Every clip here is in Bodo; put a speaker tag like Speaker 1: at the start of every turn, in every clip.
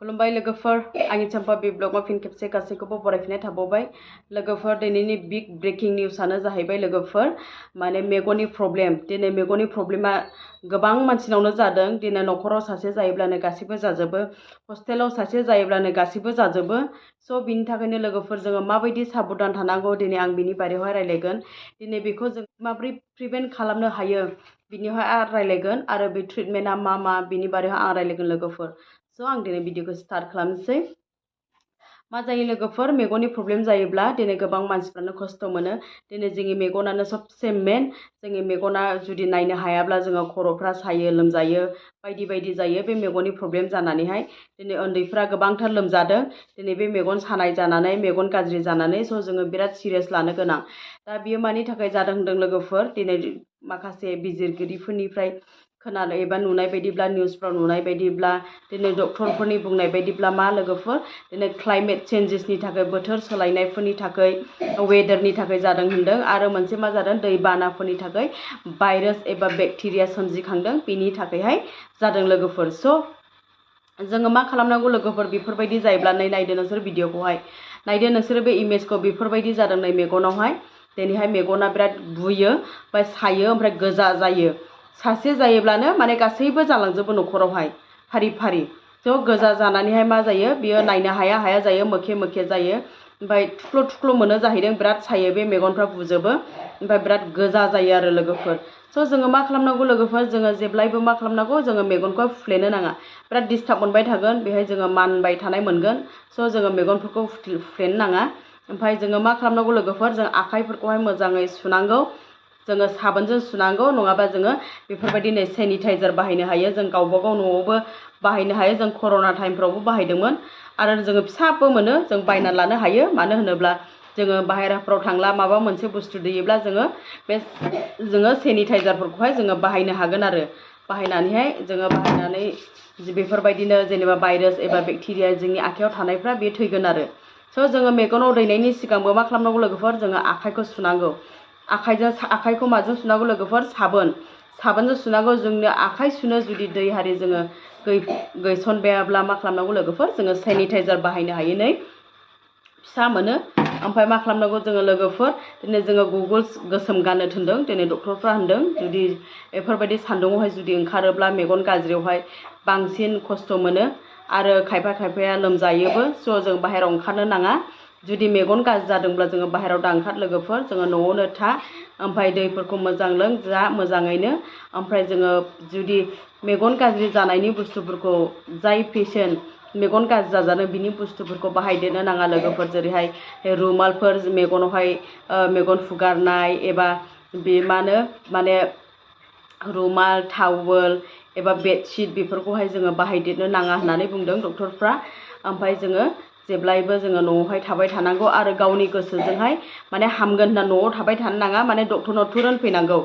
Speaker 1: खुलुमबाय लोगोफोर आंनि चम्पा बे ब्लगआव फिन खेबसे गासैखौबो बरायफिननाय थाबावबाय लोगोफोर दिनैनि बिग ब्रेकिं निउसआनो जाहैबाय लोगोफोर माने मेगननि प्रब्लेम दिनै मेगननि प्रब्लेमा गोबां मानसिनावनो जादों दिनै न'खराव सासे जायोब्लानो गासिबो जाजोबो हस्टेलाव सासे जायोब्लानो गासिबो जाजोबो स' बिनि थाखायनो लोगोफोर जोङो माबायदि साबधान थानांगौ दिनै आं बिनि बारेयावहाय रायलायगोन दिनै बेखौ जों माबोरै प्रिभेन्ट खालामनो हायो बिनिहाय आं रायलायगोन आरो बे ट्रिटमेन्टआ मा बिनि बारेयाव आं रायलायगोन लोगोफोर स' आं दिनै भिडिअखौ स्टार्ट खालामनोसै मा जायो लोगोफोर मेगननि प्रब्लेम जायोब्ला दिनै गोबां मानसिफ्रानो खस्थ' मोनो दिनै जोंनि मेगनानो सबसे मेन जोंनि मेगना जुदि नायनो हायाब्ला जोङो खर'फ्रा सायो लोमजायो बायदि बायदि जायो बे मेगननि प्रब्लेम जानानैहाय दिनै उन्दैफ्रा गोबांथार लोमजादों दिनै बे मेगन सानाय जानानै मेगन गाज्रि जानानै स' जोङो बिराद सिरियास लानो गोनां दा बियो मानि थाखाय जादों होनदों लोगोफोर दिनै माखासे बिजिरगिरिफोरनिफ्राय खोनानो एबा नुनाय बायदिब्ला निउसफ्राव नुनाय बायदिब्ला दिनै डक्टरफोरनि बुंनाय बायदिब्ला मा लोगोफोर दिनै क्लाइमेट चेन्जेसनि थाखाय बोथोर सोलायनायफोरनि थाखाय वेदारनि थाखाय जादों होनदों आरो मोनसे मा जादों दैबानाफोरनि थाखाय भाइरास एबा बेक्टेरिया सोमजिखांदों बेनि थाखायहाय जादों लोगोफोर स' जोङो मा खालामनांगौ लोगोफोर बेफोरबायदि जायोब्ला नायदो नोंसोर भिडिअखौहाय नायदो नोंसोर बे इमेजखौ बेफोरबायदि जादों नै मेगनावहाय दिनैहाय मेगना बिराद बुयो ओमफ्राय सायो ओमफ्राय गोजा जायो सासे जायोब्लानो माने गासैबो जालांजोबो न'खरावहाय फारि फारि थ' गोजा जानानैहाय मा जायो बियो नायनो हाया जायो मोखे मोखे जायो ओमफ्राय थुख्ल' थुख्ल' मोनो जाहैदों बिराद सायो बे मेगनफ्रा बुजोबो ओमफ्राय बिराद गोजा जायो आरो लोगोफोर स' जोङो मा खालामनांगौ लोगोफोर जोङो जेब्लायबो मा खालामनांगौ जोङो मेगनखौ फुफ्लेनो नाङा बिराद डिस्टार्ब मोनबाय थागोन बेहाय जोङो मानबाय थानाय मोनगोन स' जोङो मेगनफोरखौ फुफ्लेनो नाङा ओमफ्राय जोङो मा खालामनांगौ लोगोफोर जों आखाइफोरखौहाय मोजाङै सुनांगौ जोङो साबोनजों सुनांगौ नङाबा जोङो बेफोरबायदि नै सेनिटाइजार बाहायनो हायो जों गावबागाव न'आवबो बाहायनो हायो जों कर'ना टाइमफ्रावबो बाहायदोंमोन आरो जोङो फिसाबो मोनो जों बायना लानो हायो मानो होनोब्ला जोङो बाहेराफ्राव थांला माबा मोनसे बुस्थु दैयोब्ला जोङो सेनिटाइजारफोरखौहाय जोङो बाहायनो हागोन आरो बाहायनानैहाय जोङो बाहायनानै बेफोरबायदिनो जेनेबा भाइरास एबा बेक्टेरिया जोंनि आखायाव थानायफ्रा बे थैगोन आरो स' जोङो मेगनाव दैनायनि सिगांबो मा खालामनांगौ लोगोफोर जोङो आखाइखौ सुनांगौ आखाइखौ माजों सुनांगौ लोगोफोर साबोनजों सुनांगौ जोंनो आखाइ सुनो जुदि दै हारि जोङो गैसनबायाब्ला मा खालामनांगौ लोगोफोर जोङो सेनिटाइजार बाहायनो हायो नै फिसा मोनो ओमफ्राय मा खालामनांगौ जोङो लोगोफोर दिनै जोङो गुगोल्स गोसोम गाननो थिनदों दिनै डक्टरफ्रा होनदों जुदि बेफोरबायदि सान्दुङावहाय जुदि ओंखारोब्ला मेगन गाज्रियावहाय बांसिन खस्थ' मोनो आरो खायफाया लोमजायोबो स' जों बाहेरायाव ओंखारनो नाङा जुदि मेगन गाज्रि जादोंब्ला जोङो बाहेरायाव दा ओंखार लोगोफोर जोङो न'आवनो था ओमफ्राय दैफोरखौ मोजां लों जा मोजाङैनो ओमफ्राय जोङो जुदि मेगन गाज्रि जानायनि बुस्थुफोरखौ जाय पेसेन्ट मेगन गाज्रि जाजानो बिनि बुस्थुफोरखौ बाहायदेरनो नाङा लोगोफोर जेरैहाय रुमालफोर मेगनावहाय मेगन फुगारनाय एबा बे माने रुमाल टावेल एबा बेडशिट बेफोरखौहाय जोङो बाहायदेरनो नाङा होननानै बुंदों डक्टरफ्रा ओमफ्राय जोङो जेब्लायबो जोङो न'आवहाय थाबाय थानांगौ आरो गावनि गोसोजोंहाय माने हामगोन होनना न'आव थाबाय थानो नाङा माने डक्टरनाव तुरन्त फैनांगौ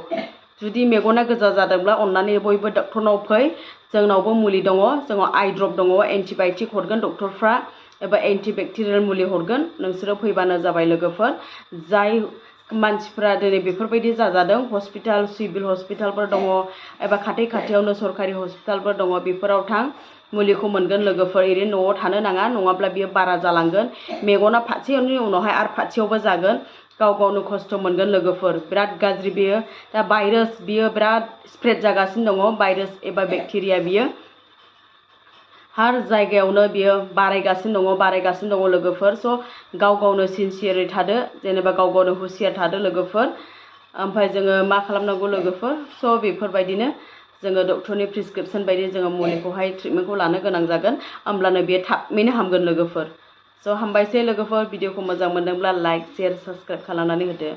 Speaker 1: जुदि मेगना गोजा जादोंब्ला अननानै बयबो डक्टरनाव फै जोंनावबो मुलि दङ जोंनाव आइ ड्रप दङ एन्टिबाय'टिक हरगोन डक्टरफ्रा एबा एन्टिबेक्टेरियेल मुलि हरगोन नोंसोरो फैबानो जाबाय लोगोफोर जाय मानसिफ्रा दिनै बेफोरबायदि जाजादों हस्पिटाल सिभिल हस्पिटालफोर दङ एबा खाथियावनो सरकारि हस्पिटालफोर दङ बेफोराव थां मुलिखौ मोनगोन लोगोफोर ओरैनो न'आव थानो नाङा नङाब्ला बियो बारा जालांगोन मेगना फारसेनि उनावहाय आरो फारसेयावबो जागोन गावनो खस्थ' मोनगोन लोगोफोर बिराद गाज्रि बियो दा भाइरास बियो बिराद स्प्रेड जागासिनो दङ भाइरास एबा बेक्टेरिया बियो हार जायगायावनो बियो बारायगासिनो दङ लोगोफोर स' गावनो सिनसियारै थादो जेनेबा गावनो हुसियार थादो लोगोफोर ओमफ्राय जोङो मा खालामनांगौ लोगोफोर स' बेफोरबायदिनो जोङो डक्टरनि प्रिसक्रिपसन बायदि जोङो मुलिखौहाय ट्रिटमेन्टखौ लानो गोनां जागोन होमब्लानो बेयो थाबैनो हामगोन लोगोफोर स' हामबायसै लोगोफोर भिडिअखौ मोजां मोनदोंब्ला लाइक शेयार साबस्क्राइब खालामनानै होदो